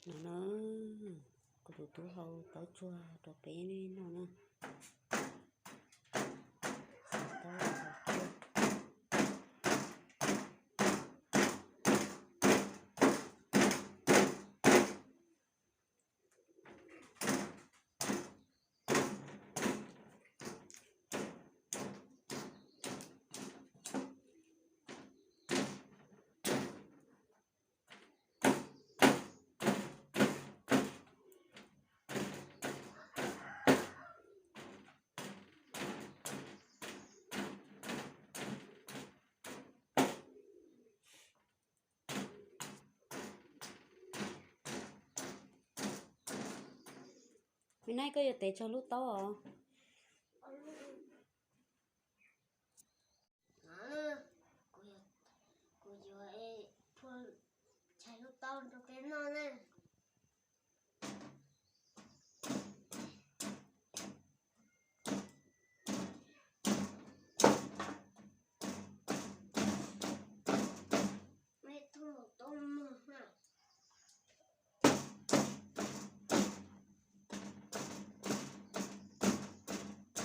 No na, kuv tus tub hau taub tsuag rau peb noj na. Xav taub hau tsuag. Me Naij, koj yuav tev txog lub taub os. Kuv yuav phua chais lub taub rau peb noj na.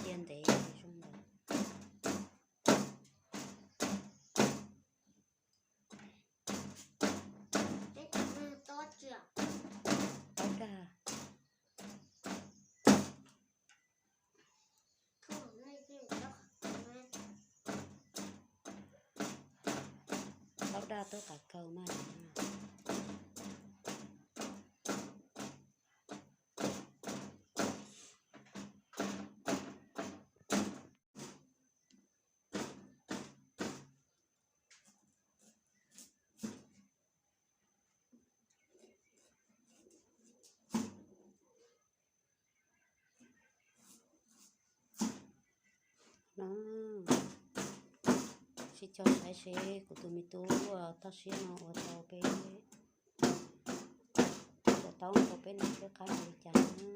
Cia ntev zoo ntawd. Taub dag. Taub dag tuaj qav kaw mas. No, sib cog saib seb kuv tus me tub toj siab no ua tau peb cov taub rau peb noj thiab qab li cas na.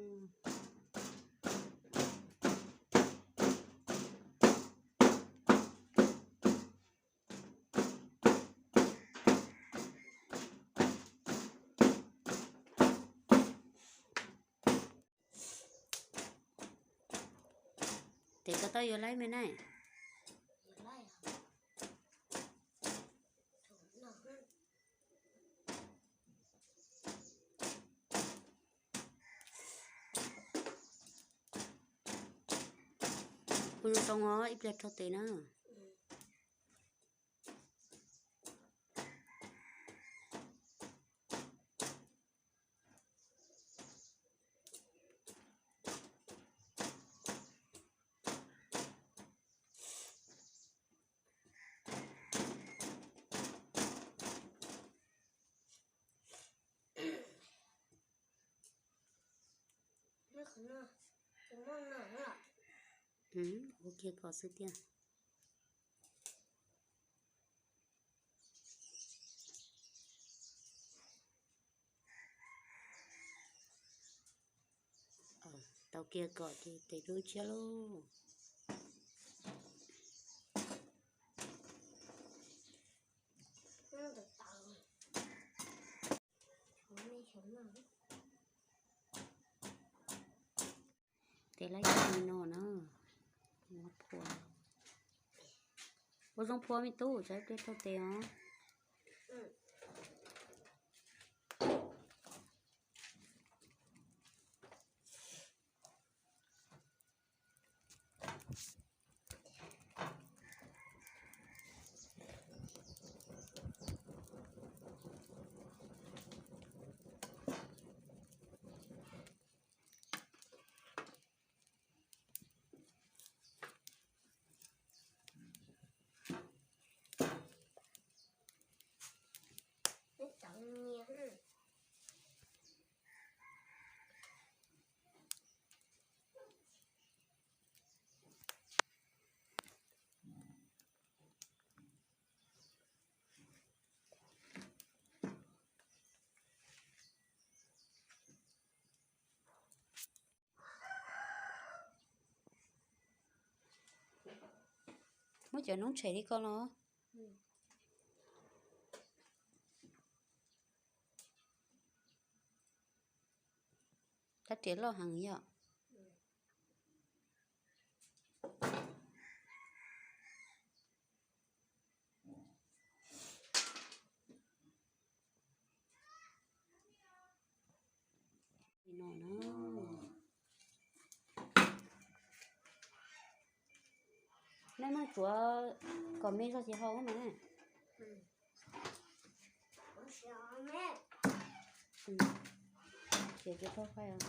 Tes koj tau yuav laib me na. Ua zoo zoo os, ib pliag rau tes na. Ua kiag kom xwb tiag. Tau kiag kom ces tes dub tshiab lauj. Tes laib cov no na. Ua zoo phua me tub, tsam ib pliag rau tes os. Muab cov noob tshem li ko los. Rab riam loj heev yom. No na. Nej muab tsuav kom me zog ces hau mas. Ces cia fab.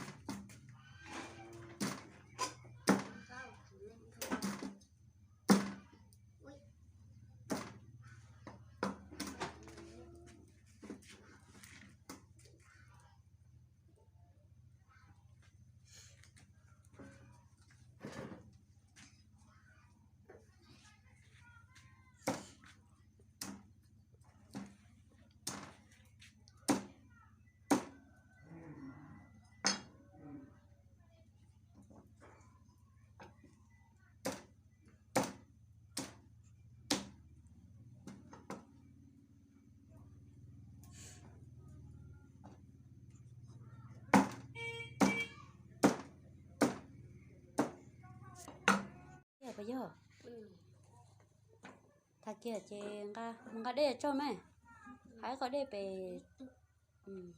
Puas yog? Tag kiag ces nqa, nqa dej tso mas. Hais qhov dej pem,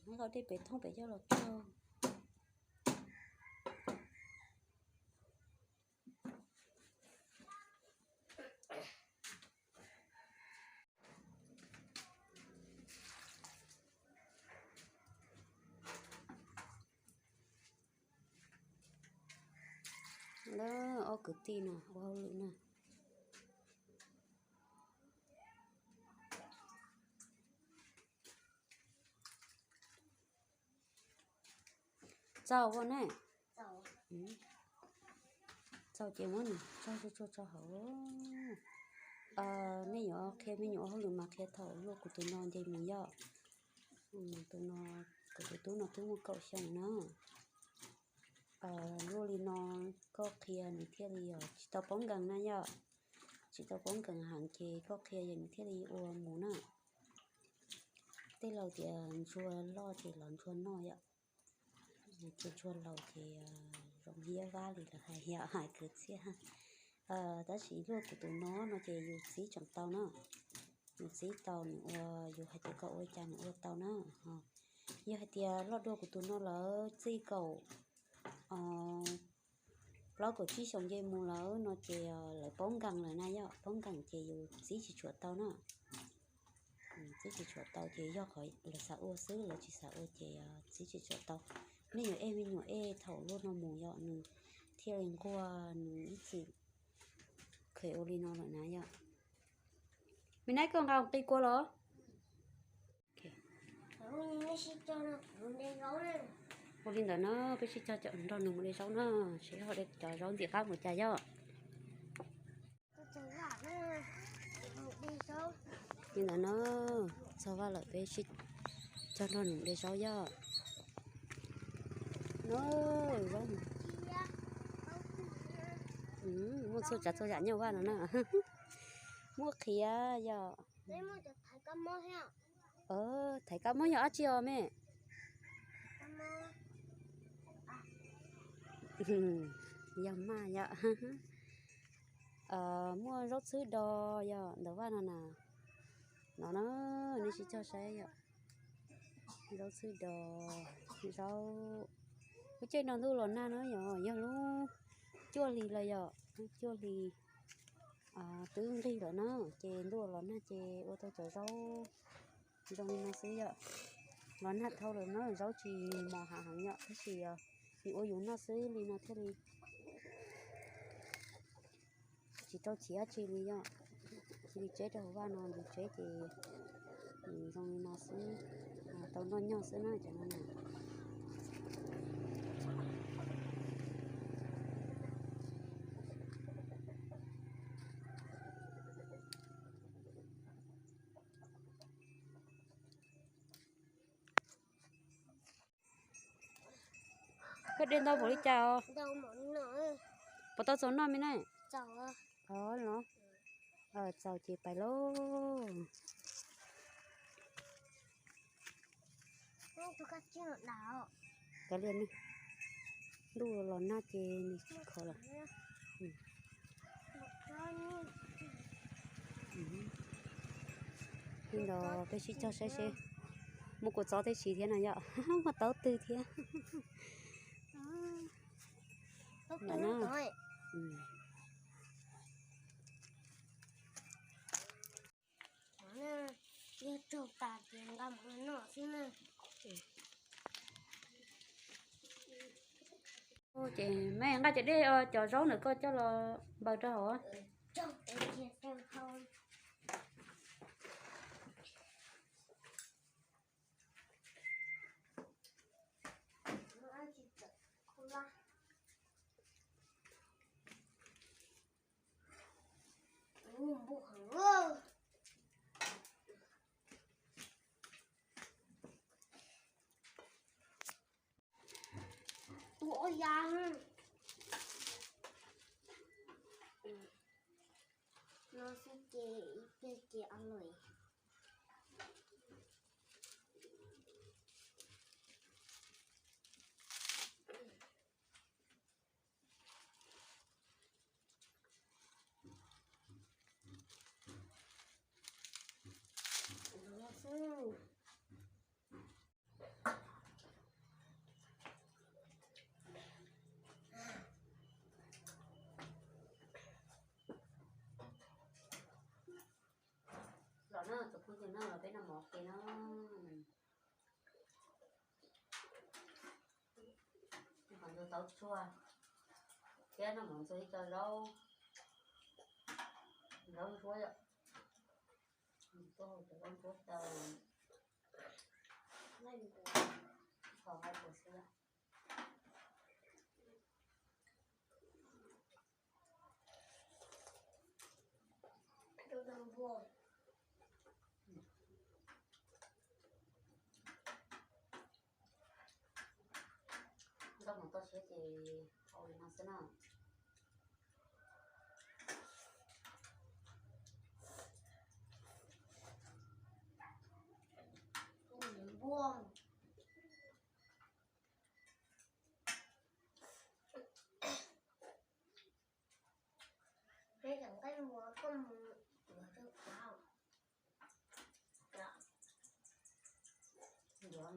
hais qhov dej pem thoob pem coj los tso. Lawv ob kwv tij no ua hauj lwm na. Txaus ua ne. Txaus ces muab nws tso tso tso hauv. Nej yuav qhia me nyuam ua hauj lwm mas qhia thaum luaj kuv tus no nce mus yom. Tus no, kuv tus tub no twb muaj kaum xyoo na. Luaj li no koj qhia nws thiaj li tsis tau poob nkees na yom. Tsis tau poob nkees heev ces koj qhia nws thiaj li ua mus na. Tej laus tias ntsuag loj ces los ntsuag noj yom. Ces ntsuag laus ces zoo hiab vab li lawv hais yom, hais kwv txhiaj. Tab sis luaj kuv tus no no ces yus txib tseem tau na. Yus txib tau nws ua, yus hais tias kom ua li cas nws ua tau na. Yog hais tias loj dua kuv tus no lawm txij kaum plaub kaum tsib xyoos nce mus lawm no ces lawv poob nkees lawm na yom, poob nkees ces yus txib tsis tshua tau na. Txib tsis tshua tau ces yog qhov lawv xav ua xwb, lawv tsis xav ua ces txib tsis tshua tau. Nej yuav ej me nyuam ej thaum luaj no mus yom, nws thiaj li nquag, nws ib txwm kheev ua li no lawm na yom. Me nab, koj nqa qi kua los? Ua li ntawd na, peb sib cog nrog nws mus de zaub na, seb ho de cov zaub ntxim qab mus cas yom. Li ntawd na, txog vaj lawm peb sib cog nrog nws mus de zaub yom. No, zaub, muaj txhua tsav txhua yam nyob vaj no na. Muaj qhiav yom. Thaiv kab mob yog dab tsi os me? Yog maj yom. Muaj zaub txhwb do yom ntawm vaj no na. No na, nej sib cog saib yom. Zaub txhwb do, zaub, lub caij no ntuj los nag no yom, yog lub cuaj hli los yom, lub cuaj hli twb nqig lawm na, ces ntuj los nag ces ua tau cov zaub zoo li no xwb yom. Los nag dhau lawm na, zaub tsis mos hav heev yom, tab sis nws ua yus noj xwb li no thiaj li tsis tau chiv dab tsi li yom. Cia li tseb rau hauv vaj no, cia li tseb ces nws zoo li no xwb, tau noj nyog xwb na cov no na. Koj de ntau npaum li cas os? Puas tau txaus noj me na? Txaus ces pais lauj. Kav liam, Ntuj los nag ces nws tsis khov lawm. Li ntawd peb sib cog saib seb muaj kua txob teb si thiab no yom, muaj taub twg thiab. Yog raug tas ces nqa mus noj xwb na. Ces mej nqa cov dej, cov zaub ntawm koj coj los npaws rau hauv. Ua ya no xwb ces ib pliag ces o lawm. Los na tus phooj ywg na, los peb noj mov ke na. Qhov ntxuag taub tsuag thiab noj mov ntxuag ib co zaub, zaub ntsuab yom. Tuaj hau cov zaub ntsuab taw, qhov hau puas xwb. Nkauj hmoov toj siab ces ua li no xwb na. Peb cov nqaij muab koj mus yuav rau kuv. Yuav